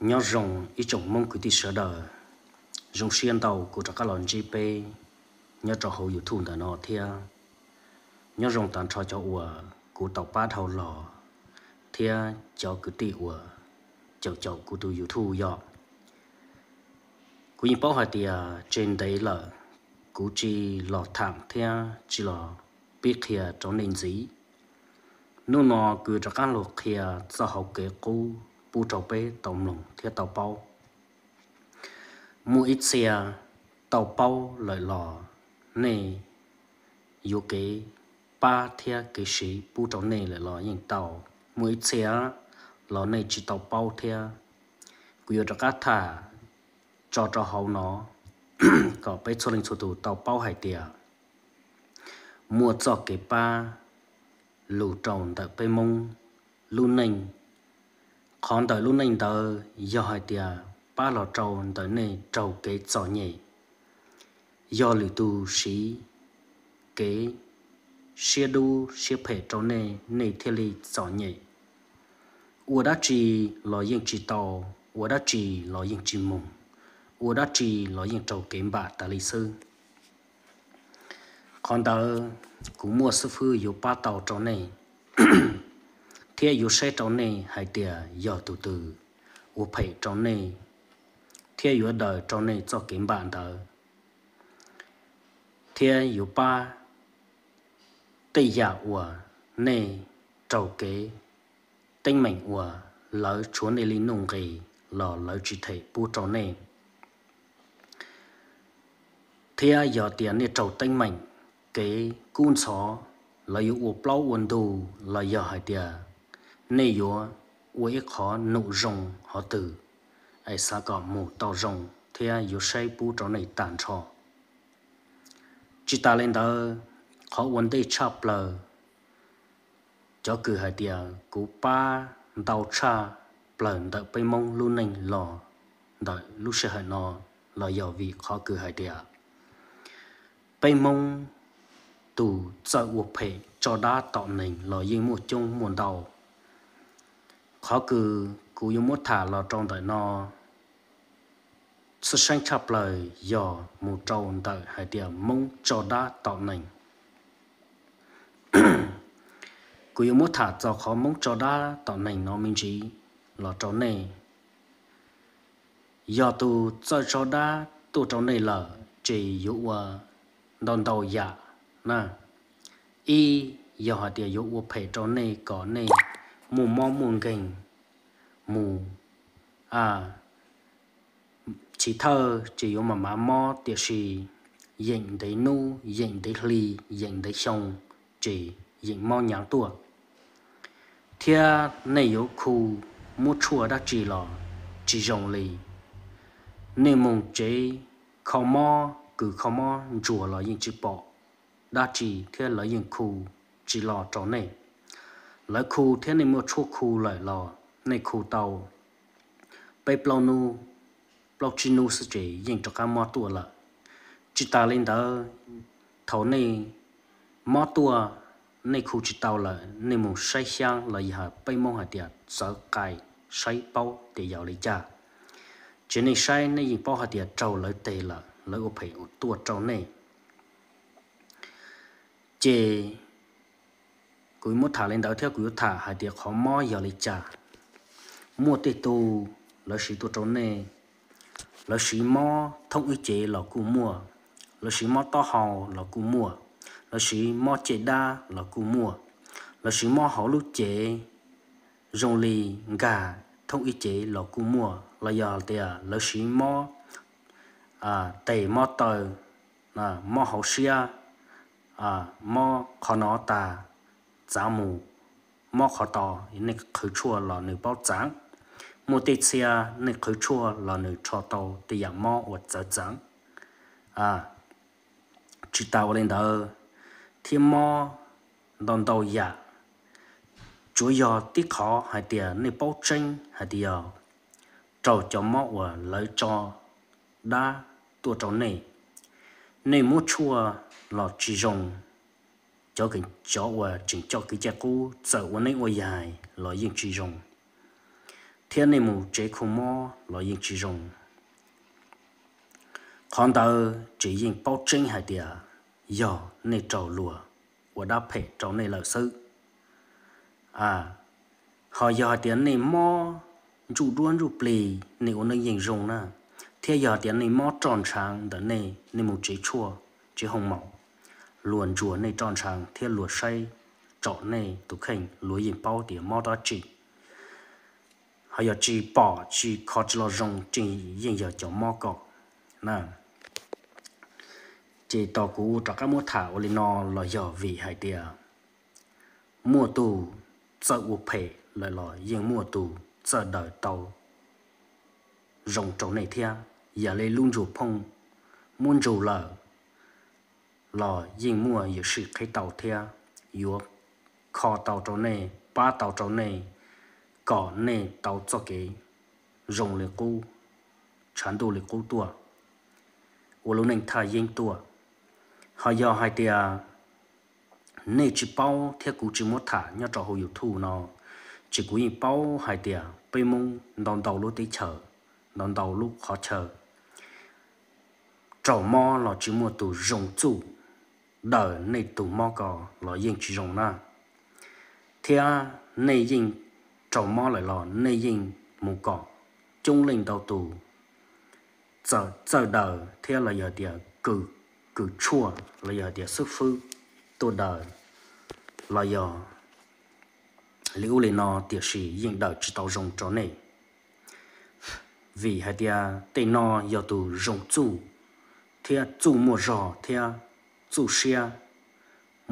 Nyob zoo ib tsoom Hmoob kwv tij sawv daws, zoo siab ntau kuv rov qab los ntsib peb nyob rau hauv YouTube ntawm no thiab. Nyob zoo tag nrho cov uas kuv tau pab dhau los thiab cov kwv tij uas caum caum kuv tus YouTube yom. Kuv yeej paub hais tias tseg ntev lawm kuv tsis los tham thiab tsis los pib qhia rau nej ntxiv. Hnub no kuv rov qab los qhia txoj hauv kev qub pub rau peb tau mloog thiab tau paub. Muaj ib txhia tau paub lawm los nej yuav kev pab thiab kev siv pub rau nej lawm los yeej tau. Muaj ib txhia los nej tsis tau paub thiab. Kuv yuav rov qab tham tso rau hauv no kom peb txhua leej txhua tus tau paub hais tias muaj txoj kev pab lug rau ntawm peb Hmoob lub neej. Qhov ntawm lub neej ntawd yog hais tias pab los rau ntawm nej raug kev txom nyem, yog lwm tus siv kev siab dub siab phem rau nej, nej thiaj li txom nyem. Ua dab tsi los yeej tsis tau, ua dab tsi los yeej tsis moog, ua dab tsi los yeej raug kev npam tas li xwb. Qhov ntawd kuv muaj xib fwb yuav pab tau rau nej, thiab yuav saib rau nej hais tias yog tus twg ua phem rau nej, thiab yuav daws rau nej txoj kev npam ntawd, thiab yuav pab tej yam uas nej raug kev teeb meem uas lawv tshuav nej li nuj nqis los lawv tsis them pub rau nej. Thiab yog tias nej raug teeb meem kev kub ntxhov, lawv yuav ua plaub ua ntug los yog hais tias nej yuav ua ib qhov num zoo hov twg es xav kom mus tau zoo thiab yuav saib pub rau nej tag nrho. Tsis tas li ntawd, qhov ua ntej tshaj plaws, cov kws hais tias kuv pab ntau tshaj plaws ntawm peb Hmoob lub neej los ntawm lub sij hawm no los yog vim qhov kws hais tias peb Hmoob tus txawj ua phem tso dab tom neeg los yeej muaj coob muaj ntau. Qhov kws kuv yuav muab tham los rau ntawm no txhaj seeb tshaj plaws yog mus rau ntawm hais tias Hmoob tso dab tom neeg. Kuv yuav muab tham txog qhov Hmoob tso dab tom neeg no me ntsis los rau nej. Yog tus txawj tso dab tuaj rau nej lawm ces yuav ua ntau ntau yam na. Ib, yog hais tias yuav ua phem rau nej kom nej muaj mob muaj nkeeg mus, a, chiv thawj ces yuav mam mam mob, tiam sis yeem ntev hnub, yeem ntev hli, yeem ntev xyoo ces yeem mob nyaav tuaj. Thiab nej yuav khu muab tshuaj dab tsi los tsis zoo li. Nej mus tsev kho mob, kws kho mob ntsuag los yeej tsis pom dab tsi thiab lawv yeej khu tsis los rau nej. Lawv khu thiab nej muaj tshuaj khu lawm los nej khu tau peb plaub hnub, plaub tsib hnub xwb ces yeej rov qab mob tuaj lawm. Tsis tas li ntawd, thaum nej mob tuaj, nej khu tsis tau lawm, nej mus saib xyaab los yog peb Hmoob hais tias txawv qai saib paub tias yog li cas. Ces nej saib nej yeej paub hais tias raug lawv teg lawm, lawv ua phem tuaj rau nej. Ces kuv muab tham li ntawd thiab kuv yuav tham hais tias qhov mob yog li cas. Muaj tej tug lawv siv tuaj rau nej, lawv siv mob thoob ib cev los kuj muaj, lawv siv mob taub hau los kuj muaj, lawv siv mob caj dab los kuj muaj, lawv siv mob hauv lub cev zoo li nkag thoob ib cev los kuj muaj, los yog tias lawv siv mob tes mob taw, mob hauv siab, mob qhov no tas, txav mus, mob qhov to, nej qhwv tshuaj los nws paub txaav. Muaj tej txhia nej qhwv tshuaj los nws rho tau tej yam mob uas txawv txaav. Tsis tas ua li ntawd, thiab mob ntau ntau yam, tsuav yog tib qhov hais tias nej paub tseeb hais tias yog raug cov mob uas lawv tso dab tuaj rau nej. Nej muab tshuaj los tsis zoo, cov, cov uas tseem coj kev cai qub txawm ua neeb ua yaig los yeej tsis zoo. thiab nej mus tsev khu mob los yeej tsis zoo. Qhov ntawd ces yeej paub tseeb hais tias yog nej raug luag ua dab phem rau nej lawm xwb. Ho yog hais tias nej mob ntsuj duab ntsuj plig, nej ua neej yeej zoo na, thiab yog hais tias nej mob roj ntshav ntawm nej, nej mus tsev tshuaj tsev hoo maum, luag ntsuas nej roj ntshav thiab luag saib tsom nej tus kheej, luag yeej paub tias mob dab tsi. Ho yog tsis pom tsis kho tsis los zoo, tseem yeej yog cov mob kom na. Ces tos kuv rov qab muab tham ua li no los yog vim hais tias muaj tus txawj ua phem lawm los yeej muaj tus txawj daws tau zoo rau nej thiab. Yam li lub ntsuag phooj muab ntsug lawm los yeej muaj yuam sij qhib tau thiab, yuav kho tau rau nej, pab tau rau nej, kom nej tau txoj kev zoo li qub, tshav ntuj li qub tuaj, ua lub neej thaj yeeb tuaj. Ho yog hais tias nej tsis paub thiab kuv tsis muab tham nyob rau hauv YouTube no, ces kuv yeej paub hais tias peb Hmoob ntau ntau lub teb chaws, ntau ntau lub qhov chaw, raug mob los tsis muaj tus zoo txuj daws nej tus mob ko los yeej tsis zoo na. Thiab nej yeej raug mob lawm los nej yeej mus kom coob leej ntau tus txawj daws thiab los yog tias kws tshuaj los yog tias xib fwb tuaj daws los yog li ub li no, tiam sis yeej daws tsis tau zoo rau nej. Vim hais tias tej no yog tus zoo txuj thiab txuj muaj zog thiab txuj siab,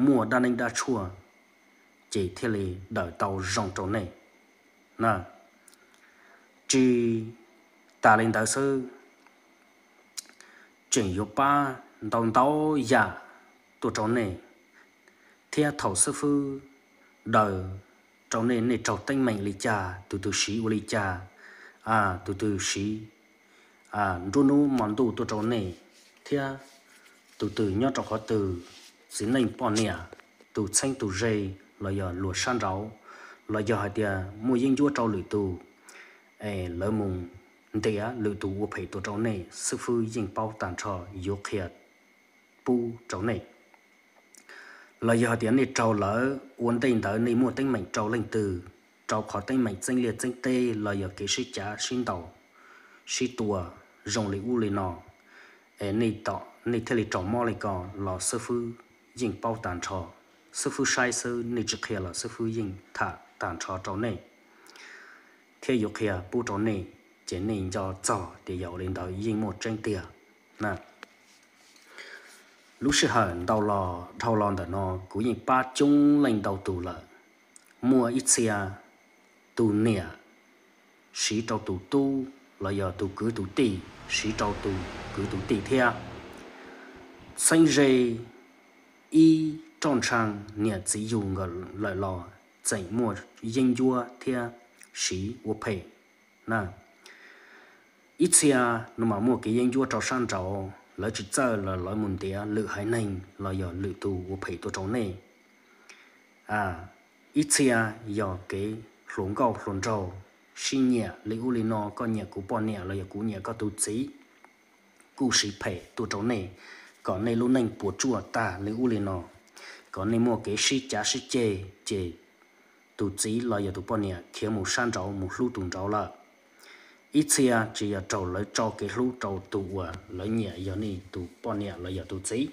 muaj dab neeb dab tshuaj, ces thiaj li daws tau zoo rau nej na. Tsis tas li ntawd xwb, tseem yuav pab ntau ntau yam tuaj rau nej, thiab thaum xib fwb daws rau nej, nej raug teeb meem li cas, tus twg siv ua li cas, tus twg siv nruab hnub hmo ntuj tuaj rau nej, thiab tus twg nyob rau qhov twg, txiv neej poj niam, tus txheeb tus ze, los yog luag sab nraud, los yog hais tias muaj yeeb ncuab rau lwm tus, es lawv mus ntiav lwm tus ua phem tuaj rau nej, xib fwb yeej paub tag nrho, yuav qhia pub rau nej. Los yog hais tias nej raug lawm, ua ntej ntawd nej muaj teeb meem rau leej twg, rau qhov teeb meem txeeb liaj txeeb teb los yog kev sib cav sib ntaus, sib tua zoo li ub li no, es nej thiaj li raug mob li ko los xib fwb yeej paub tag nrho. Xib fwb saib xwb, nej tsis qhia los xib fwb yeej tham tag nrho rau nej, thiab yuav qhia pub rau nej, ces nej nco txog tias yog ua li ntawd yeej muaj tseeb tiag na. Lub sij hawm ntau los dhau los ntawm no kuv yeej pab coob leej ntau tus lawm. Muaj ib txhia tus niam siv rau tus tub los yog tus kwv tus tij, siv rau tus kwv tus tij thiab. Txheeb ze ib roj ntsha niam txiv yug nkawd lawm los tseem muaj yeeb ncuab thiab siv ua phem na. Ib txhia no mas muaj kev yeeb ncuab rau sab nraud, lawv tsis txawj los lawv mus ntiav lwm haiv neeg los yog lwm tus ua phem tuaj rau nej. Ib txhia yog kev hluas nkauj hluas nraug, sib nyiam li ub li no, koj nyiam kuv poj niam los yog kuv nyiam koj tus txiv, kuj siv phem tuaj rau nej, kom nej lub neej puas tsuaj tag li ub li no, kom nej muaj kev sib cav sib ceg, ces tus txiv los yog tus poj niam khiav mus sab nraud mus hlub tus nraud lawm. Ib txhia tsis yog raug lawv tso kev hlub rau tus uas lawv nyiam yog nej tus poj niam los yog tus txiv,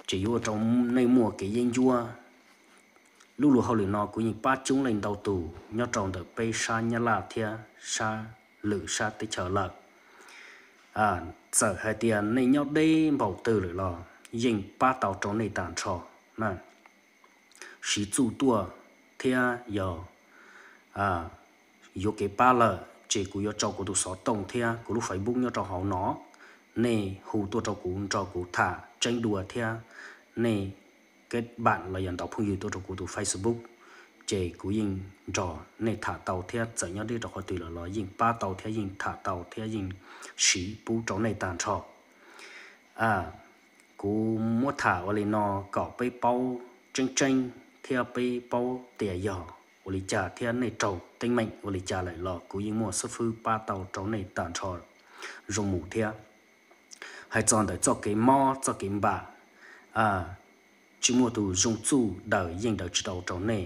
ces yuav ua rau nej muaj kev yeeb ncuab. Lub luag hauj lwm no kuv yeej pab coob leej ntau tus nyob rau ntawm peb sab Nyab Laj thiab sab lwm sab teb chaws lawm. Txawm hais tias nej nyob deb npaum twg lawm los yeej pab tau rau nej tag nrho na. Siv txuj tuaj thiab yog yuav kev pab lawm ces kuv yuav tso kuv tus xov tooj thiab kuv lub Facebook nyob rau hauv no. Nej hu tuaj rau kuv nrog kuv tham tseeb dua thiab nej kev pab los yog ntaus phooj ywg tuaj rau kuv tus Facebook, ces kuv yeej nrog nej tham tau thiab txawm nyob deb rau qhov twg lawm los yeej pab tau thiab yeej tham tau thiab yeej siv pub rau nej tag nrho. Kuv muab tham ua li no kom peb paub tseeb tseeb thiab peb paub tias yog ua li cas thiab nej raug teeb meem ua li cas lawm los kuv yeej muaj xib fwb pab tau rau nej tag nrho zoo mus thiab. Hais txog ntawm txoj kev mob txoj kev npam, tsis muaj tus zoo txuj daws yeej daws tsis tau rau nej.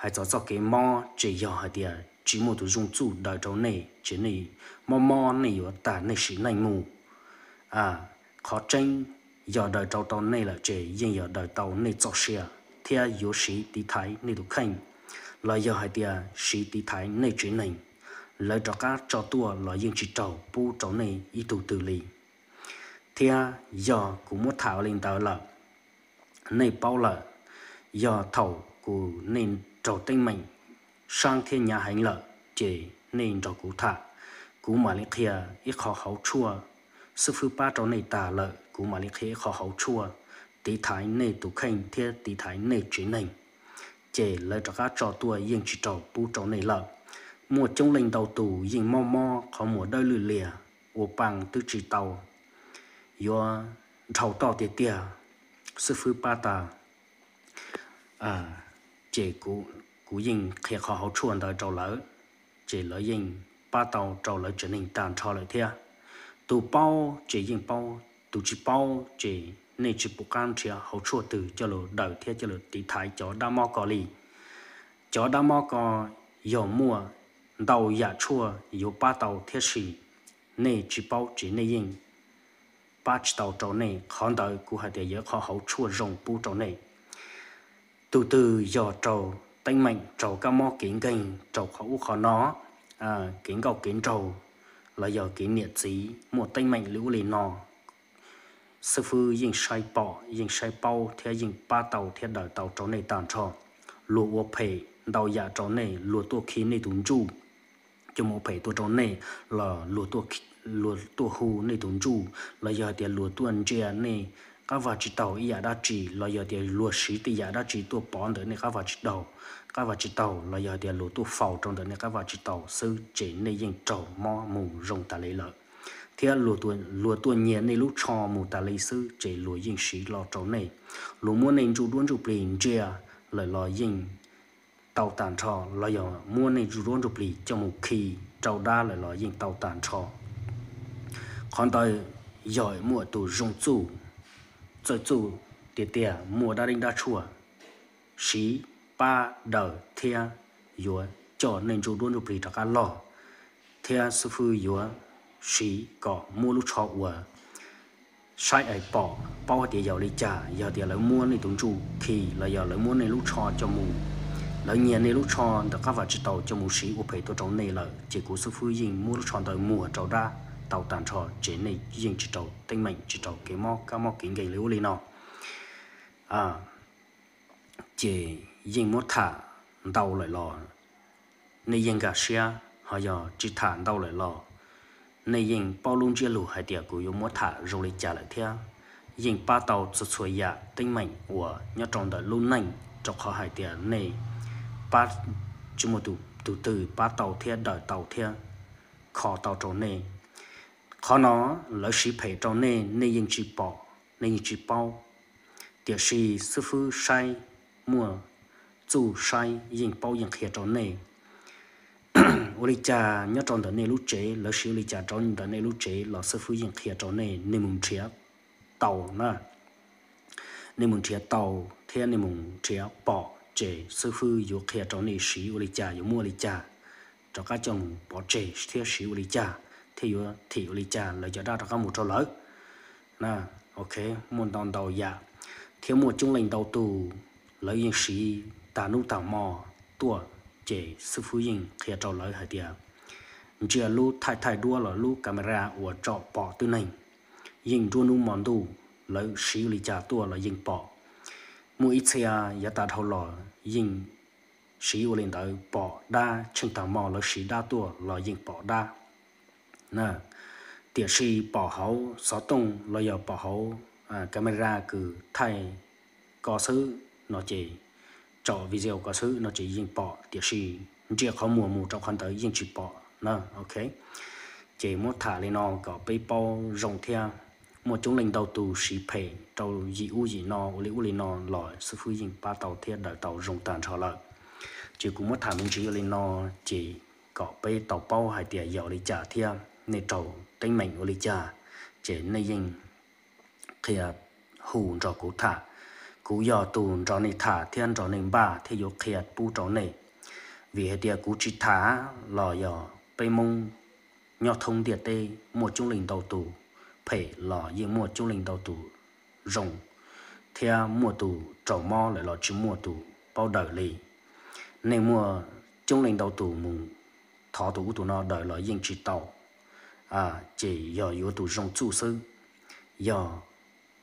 Hais txog txoj kev mob ces yog hais tias tsis muaj tus zoo txuj daws rau nej ces nej mob mob nej yuav tag nej sim neej mus. Qhov tseeb yog daws rau tau nej lawm ces yeej yog daws tau nej txoj sia thiab yuav siv tiv thaiv nej tus kheej, los yog hais tias siv tiv thaiv nej tsev neeg. Lawv rov qab tso tuaj los yeej tsis raug pub rau nej ib tug twg li. Thiab yog kuv muab tham ua li ntawd lawm, nej paub lawm, yog thaum kuv nej raug teeb meem sab thiab hnyav heev lawm ces nej nrog kuv tham, kuv mam li qhia ib qho hauv tshuaj. Xib fwb pab rau nej tag lawm kuv mam li qhia ib qho hauv tshuaj tiv thaiv nej tus kheej thiab tiv thaiv nej tsev neeg, ces lawv rov qab tso tuaj yeej tsis raug pub rau nej lawm. Muaj coob leej ntau tus yeej mob mob qhov muag dawb lwj liag, ua pa twb tsis tau, yuav dhau toj tiag tiag. Xib fwb pab tag ces kuv yeej qhia qhov hauv tshuaj ntawd rau lawv, ces lawv yeej pab tau rau lawv tsev neeg tag nrho lawm thiab. Tus paub ces yeej paub, tus tsis paub ces nej tsis pum qab nrhiav hauv tshuaj twg coj lug daws thiab coj lug tiv thaiv cov dab mob ko li. Cov dab mob ko yog muaj ntau yam tshuaj yuav pab tau thiab sis nej tsis paub ces nej yeej pab tsis tau rau nej. Qhov ntawd kuv hais tias yog qhov hauv tshuaj zoo pub rau nej. Tus twg yog raug teeb meem, raug kab mob kev nkeeg, raug qhov ub qhov no, kev nkauj kev nraug, los yog kev niam txiv muaj teeb meem li ub li no, xib fwb yeej saib pom, yeej saib paub thiab yeej pab tau thiab daws tau rau nej tag nrho. Luag ua phem ntau yam rau nej, luag tuaj khi nej tus ntsuj coj mus ua phem tuaj rau nej, los luag tuaj hu nej tus ntsuj, los yog hais tias luag tuaj ntsia nej qab vag tsis taug ib yam dab tsi, los yog tias luag siv tej yam dab tsi tuaj pov ntawm nej qab vag tsis taug, qab vag tsis taug, los yog hais tias luag tuaj faus rau ntawm nej qab vag tsis taug xwb ces nej yeej raug mob mus zoo tas li lawm. Thiab luag tuaj nyiag nej lub tsho mus tas li xwb ces luag yeej siv los rau nej. Luag muab nej ntsuj duab ntsuj plig ntsia lawm los yeej tau tag nrho, los yog muab nej ntsuj duab ntsuj plig coj mus khi rau dab lawm los yeej tau tag nrho. Qhov ntawd yog muaj tus zoo txuj, txawj txuj tiag tiag, muaj dab deeb dab tshuaj siv pab daws thiab yuav coj nej ntsuj duab ntsuj plig rov qab log, thiab xib fwb yuav siv kom muab lub tsho uas saib es pom paub hais tias yog li cas, yog tias lawv muab nej tus ntsuj khi los yog lawv muab nej lub tsho coj mus, lawv nyiag nej lub tsho ntawm qab vag tsis taug coj mus siv ua phem tuaj rau nej lawm ces kuv xib fwb yeej muab lub tsho ntawd muag rau dab tau tag nrho ces nej yeej tsis raug teeb meem tsis raug kev mob kab mob kev nkeeg li ub li no. Ces yeej muab tham ntau lawm los nej yeej nkag siab, ho yog tsis tham ntau lawm los nej yeej paub lub ntsiab lus hais tias kuv yuav muab tham zoo li cas lawm thiab. Yeej pab tau txhua txhua yam teeb meem uas nyob rau ntawm lub neej, rau qhov hais tias nej pab, tsis muaj tus twg pab tau thiab daws tau thiab kho tau rau nej. Qhov no lawv siv phem rau nej, nej yeej tsis pom, nej yeej tsis paub, tiam sis xib fwb saib, muaj txuj saib yeej paub yeej qhia rau nej. Ua li cas nyob rau ntawm nej lub tsev, lawv siv ua li cas rau ntawm nej lub tsev los xib fwb yeej qhia rau nej, nej mus nrhiav tau na. Nej mus nrhiav tau thiab nej mus nrhiav pom ces xib fwb yuav qhia rau nej siv ua li cas, yuav muab ua li cas rov qab coj mus pov tseg thiab siv ua li cas thiab yuav thim ua li cas lawv cov dab rov qab mus rau lawv. Ok, muaj ntau ntau yam, thiab muaj coob leej ntau tus lawv yeej siv tag hnub tag hmo tuaj, ces xib fwb yeej qhia rau lawv hais tias ntsia lub thaij thaij duab los lub camera uas tsom pom tib neeg, yeej nruab hnub hmo ntuj lawv siv ua li cas tuaj los yeej pom. Muaj ib txhia yav tas dhau los yeej siv ua li ntawd pom dab, tsheej tag hmo lawv siv dab tuaj los yeej pom dab. Tiam sis pom hauv xov tooj los yog pom hauv camera kws thaij ko xwb no ces, tsom video ko xwb no ces yeej pom, tiam sis ntsia qhov muag mus rau qhov ntawd yeej tsis pom na. Ok, ces muab tham li no kom peb paub zoo thiab. Muaj coob leej ntau tus siv phem rau yim ub yim no ua li ub li no los xib fwb yeej pab tau thiab daws tau zoo tag nrho lawm. Ces kuv muab tham me ntsis ua li no, ces kom peb tau paub hais tias yog ua li cas thiab nej raug teeb meem ua li cas, ces nej yeej qhia hu nrog kuv tham. Kuv yog tus nrog nej tham thiab nrog nej npaj thiab yuav qhia pub rau nej. Vim hais tias kuv tsis tham los yog peb Hmoob nyob thoob ntiaj teb muaj coob leej ntau tus phem los yeej muaj coob leej ntau tus zoo, thiab muaj tus raug mob lawm los tsis muaj tus paub daws li. Nej muaj coob leej ntau tus mus thov tus ub tus no daws los yeej tsis tau, ces yog yuav tus zoo txuj xwb. Yog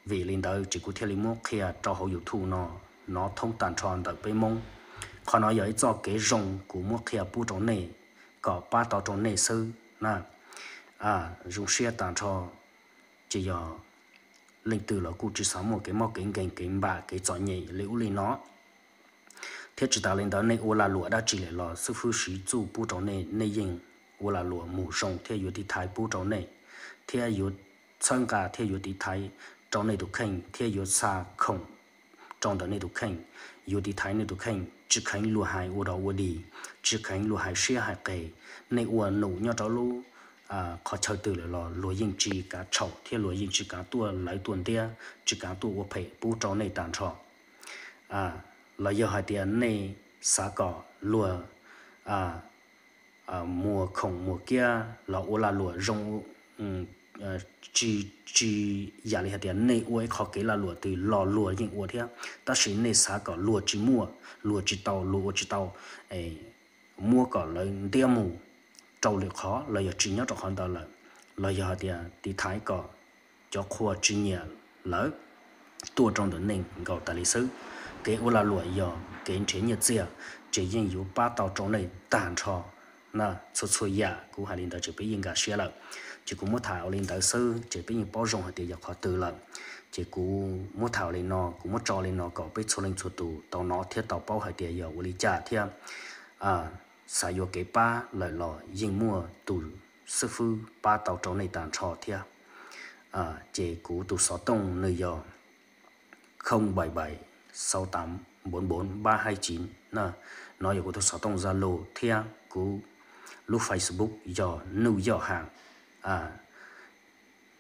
vim li ntawd ces kuv thiaj li muab qhia rau hauv YouTube no, no thoob tag nrho ntawm peb Hmoob. Qhov no yog ib txoj kev zoo kuv muab qhia pub rau nej kom pab tau rau nej xwb na. Zoo siab tag nrho, ces yog leej twg los kuj tsis xav muaj kev mob kev nkeeg kev npam kev txom nyem li ub li no. Thiab tsis tas li ntawd nej ua lag luam dab tsi lawm los xib fwb siv txuj pub rau nej, nej yeej ua lag luam mus zoo thiab yuav tiv thaiv pub rau nej, thiab yuav txhawb nqa thiab yuav tiv thaiv rau nej tus kheej thiab yuav xa khoom rau ntawm nej tus kheej, yuav tiv thaiv nej tus kheej, tsis kheev luag hais ua dog ua dig, tsis kheev luag hais siab hais qes. Nej ua num nyob rau lub qhov chaw twg lawm los luag yeej tsis kav tshaum thiab luag yeej tsis kav tuaj lawv tuaj ntiab, tsis kav tuaj ua phem pub rau nej tag nrho. Los yog hais tias nej xav kom luag muas khoom muas kiab los ua lag luam zoo, tsis, tsis yam li hais tias nej ua ib qho kev lag luam twg los luag yeej ua thiab, tab sis nej xav kom luag tsis muaj, luag tsis tau, luag ua tsis tau, muab kom lawv ntiab mus rau lwm qhov los yog tsis nyob rau qhov ntawd lawm, los yog hais tias tiv thaiv kom cov qhua tsis nyiam lawv tuaj rau ntawm nej nkaus tas li xwb. Kev ua lag luam yog kev nrhiav nyiaj txiag, ces yeej yuav pab tau rau nej tag nrho. Na, txhua txhua yam kuv hais li ntawd ces peb yeej nkag siab lawm. Ces kuv muab tham ua li ntawd xwb ces peb yeej paub zoo hais tias yog qhov twg lawm. Ces kuv muab tham ua li no, kuv muab tso li no kom peb txhua leej txhua tus tau hnov thiab tau paub hais tias yog ua li cas thiab. Xav yuav kev pab lawm los yeej muaj tus xib fwb pab tau rau nej tag nrho thiab. Ces kuv tus xov tooj nws yog không bảy bảy sáu tám bốn bốn ba hai chín na. No yog kuv tus xov tooj Zalo thiab kuv lub Facebook yog Nuj Yoj Ham.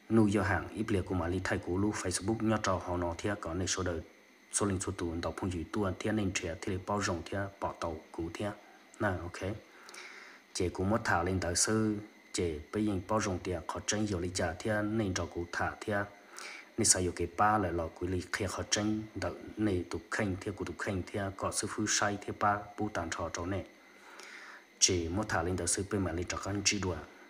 Nuj Yoj Ham, ib pliag kuv mam li thaij kuv lub Facebook nyob rau hauv no thiab kom nej sawv daws txhua leej txhua tus ntaus phooj ywg tuaj thiab nej nrhiav thiaj li paub zoo thiab pom tau kuv thiab. Na, ok. Ces kuv muab tham li ntawd xwb ces peb yeej paub zoo tias qhov tseeb yog li cas thiab nej nrog kuv tham thiab nej xav yuav kev pab lawm los kuv li qhia qhov tseeb ntawm nej tus kheej thiab kuv tus kheej thiab kom xib fwb saib thiab pab pub tag nrho rau nej. Ces muab tham li ntawd xwb peb mam li rov qab ntsib dua.